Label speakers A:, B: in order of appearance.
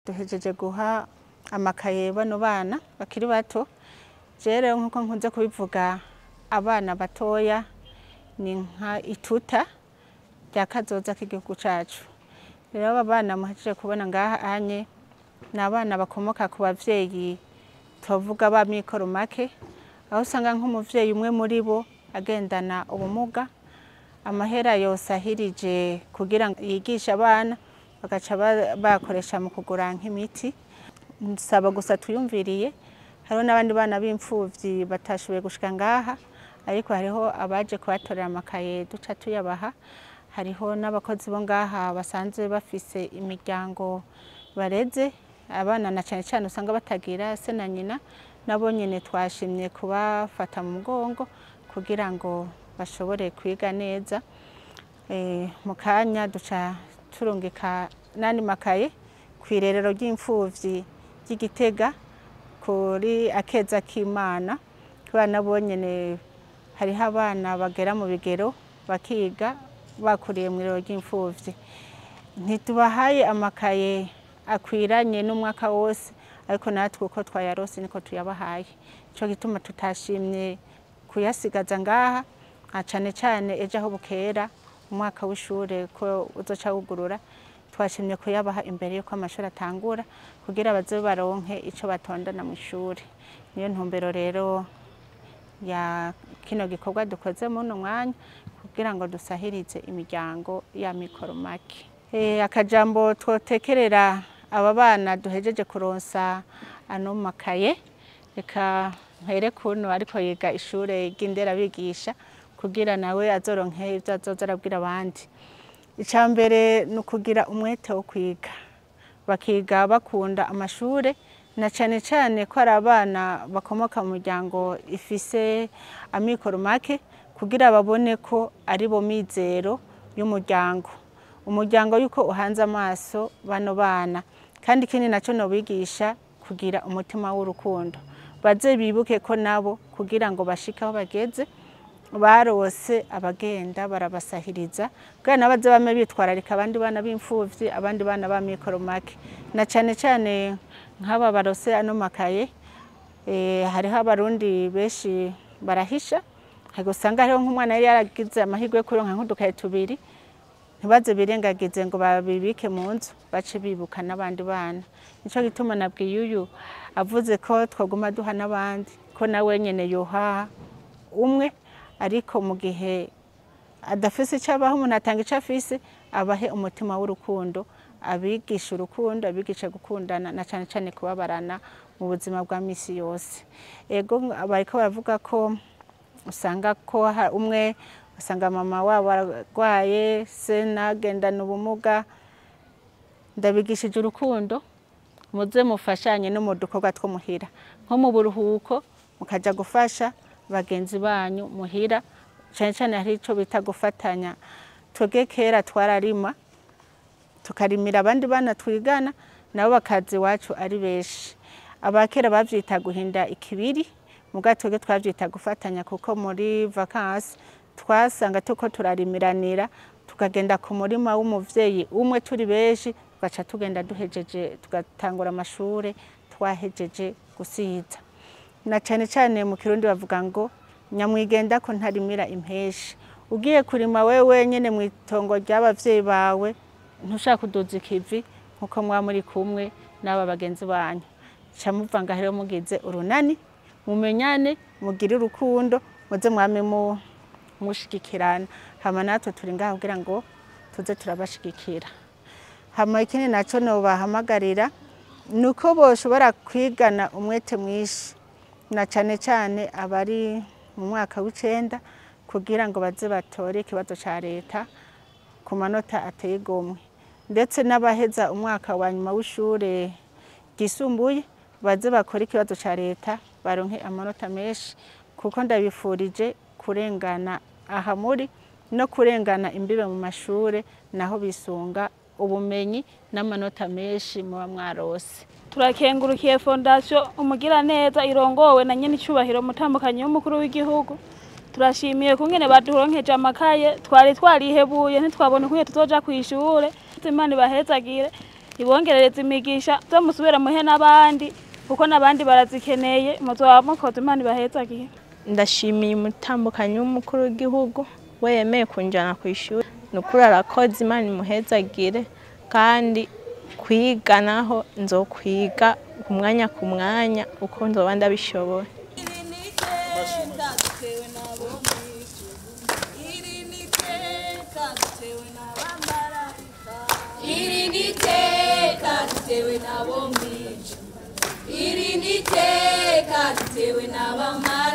A: Duhejeje guha amakaye bano bana bakiri bato. Rero nkuko nkunze kubivuga, abana batoya ni nka ituta rya kazoza k'igihugu cacu. Rero aba bana muhejeje kubona ngaha anye ni abana bakomoka ku bavyeyi twavuga ba mikoro make, aho usanga nk'umuvyeyi umwe muri bo agendana ubumuga, amahera yose ahirije kugira ngo yigishe abana bagaca bakoresha mu kugura nk'imiti. Nsaba gusa twiyumviriye, hariho n'abandi bana b'imfuvyi batashoboye gushika ngaha, ariko hariho abaje kubatorera amakaye duca tuyabaha. Hariho n'abakozi bo ngaha basanzwe bafise imiryango bareze abana, na cane cane usanga batagira se na nyina, nabo nyene twashimye kubafata mu mugongo kugira ngo bashobore kwiga neza. Mu kanya duca turungika n'andi makaye kw'irerero ry'imfuvyi ry'Igitega kuri Akeza k'Imana, kubera nabo nyene hariho abana bagera mu bigero bakiga bakuriye mw'irerero ry'imfuvyi. Ntitubahaye amakaye akwiranye n'umwaka wose, ariko natwe uko twayarose niko tuyabahaye. Nico gituma tutashimye kuyasigaza ngaha, na cane cane ejo aho bukera umwaka w'ishure ko uzoca wugurura, twashimye kuyabaha imbere yuko amashuri atangura kugira baze baronke ico batondana mw'ishure. Niyo ntumbero rero ya kino gikorwa dukoze muno mwanya, kugira ngo dusahirize imiryango ya mikoro make. Akajambo twotekerera aba bana duhejeje kuronsa ano makaye, reka mpere kuno ariko yiga ishure ry'inderabigisha kugira nawe azoronke ivyo azoza arabwira abandi. Ica mbere ni ukugira umwete wo kwiga, bakiga bakunda amashure, na cane cane ko ari abana bakomoka mu miryango ifise amikoro make, kugira babone ko ari bo mizero y'umuryango, umuryango yuko uhanze amaso bano bana. Kandi ikindi naco nobigisha kugira umutima w'urukundo, baze bibuke ko nabo kugira ngo bashike aho bageze barose abagenda barabasahiriza, kugira nabo baze bame bitwararika abandi bana b'imfuvyi, abandi bana ba mikoro make, na cane cane nk'aba barose ano makaye. Hariho abarundi benshi barahisha, usanga hariho nk'umwana yari yaragize amahirwe yo kuronka nk'udukaye tubiri, ntibaze birengagize ngo babibike mu nzu, bace bibuka n'abandi bana. Nico gituma nabwiye uyu avuze ko twoguma duha n'abandi, ko nawe nyene yoha umwe, ariko mu gihe adafise ico abaha, umuntu atanga ico afise, abahe umutima w'urukundo, abigisha urukundo, abigisha gukundana, na cane cane kubabarana mu buzima bwa misi yose. Ego, bariko baravuga ko usanga ko umwe usanga mama wabo arwaye, se nagendana ubumuga. Ndabigishije urukundo, muze mufashanye no mu dukorwa two muhira, nko mu buruhuko mukaja gufasha bagenzi banyu muhira, cane cane hari ico bita gufatanya. Twebwe kera twararima, tukarimira abandi bana twigana, nabo bakaza iwacu ari benshi. Abakera bavyita guhinda ikibiri, muga twebwe twavyita gufatanya, kuko muri vacances twasanga tuko turarimiranira, tukagenda ku murima w'umuvyeyi umwe turi benshi, tugaca tugenda duhejeje, tugatangura amashure twahejeje gusiza. Na cane cane mu Kirundi bavuga ngo nyamwigenda ko ntarimira impeshi. Ugiye kurima wewe wenyene mw'itongo ry'abavyeyi bawe, ntushaka kuduza ikivi nkuko mwa muri kumwe n'aba bagenzi banyu. Ca muva ngaho rero mugize urunani, mumenyane, mugire urukundo, muze mwame mushigikirana. Hama natwe turi ngaho kugira ngo tuze turabashigikira. Hama ikindi naco nobahamagarira nuko boshobora kwigana umwete mwinshi, na cane cane abari mu mwaka w'icenda, kugira ngo baze batore ikibazo ca leta ku manota ateye igomwe, ndetse n'abaheza umwaka wa nyuma w'ishure ryisumbuye baze bakore ikibazo ca leta baronke amanota menshi, kuko ndabifurije kurengana aha muri no kurengana imbibe mu mashure, naho bisunga ubumenyi n'amanota menshi muba mwarose.
B: Turakengurukiye Fondation Umugiraneza irongowe na nyene icubahiro mutambukanyi w'umukuru w'igihugu. Turashimiye kungene baduronkeje amakaye, twari twarihebuye ntitwabona ukungene tuzoja kw'ishure. Imana ibahezagire. Ibongerereza imigisha zo musubire muhe n'abandi, kuko n'abandi barazikeneye. Muzoba mukoze, Imana ibahezagiye.
C: Ndashimiye umutambukanyi w'umukuru w'igihugu we yemeye kunjana ku ishuri. Ni ukuri arakoze, Imana imuhezagire. Kandi kwiga naho nzokwiga ku mwanya ku mwanya uko nzoba ndabishoboye.
D: Iri ni iteka dutewe nabo mw'ijuru, iri ni iteka dutewe n'abamarayika.